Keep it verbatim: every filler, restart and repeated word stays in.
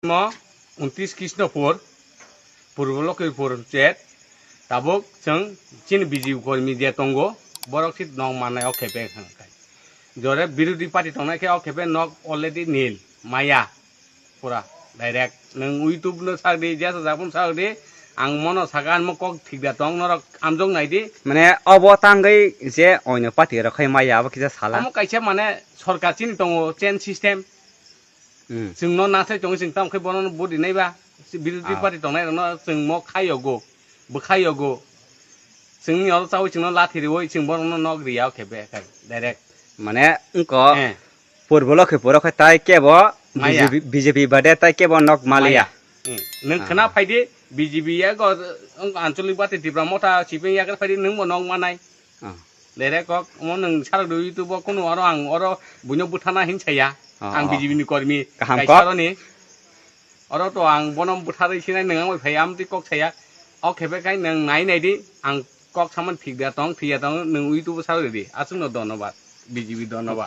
Mo untris Krishnapur, Purbo Lokhipur chet, tabuk chwng chini B J P kormi je tongo, borok sit nong mannai o khepe hwnkhai. Jore birodhi party tongnai khe o khepe nok already nil, maya, pura direct. Nwng YouTube no sak di, jesa jabun sak di, ang mono saka, ang mo kok thik da tong, norok amjok nai di. Mane obo tangwi je oino party rok khai maya, abo kisa sala. Omo kaisa mane sorkar chini tongo, chain system. Hmm. Chwngno nathai tongo, chwng tamo khe bono budi naiba. Birodhi Ah. party tongnai rokno chwng mo khai yogo, bwkhai yogo. Chwngni oro chawi chwngno lathi riwi chwng borokno nok riya o khepe khai direct. Mane wngko Eh. Purbo Lokhipuro khe tai kebo Maya. B J P, B J P bade tai kebo nok maliya. Maya. Hmm. Nwng Ah. khna phaidi B J P ya go, wng anchalik party Tipra Motha sipeng yagra phaidi nwng bo nok manai. Ah. Direct kok, omo nwng sarok do YouTube o kunu oro ang oro buino buthana hin saya. Ah, Ang ah. B J P ni kormi. Kaham Kaisa kok. Aroni. Oro to ang bono butharwi sinai nwng ang bai phai amtwi kok saya. O khepe khai nwng nai nai di. Ang kok saman phikda tong, phiya tong, nwng YouTube o sarok di. Aswkno dhonnobad. B J P dhonnobad.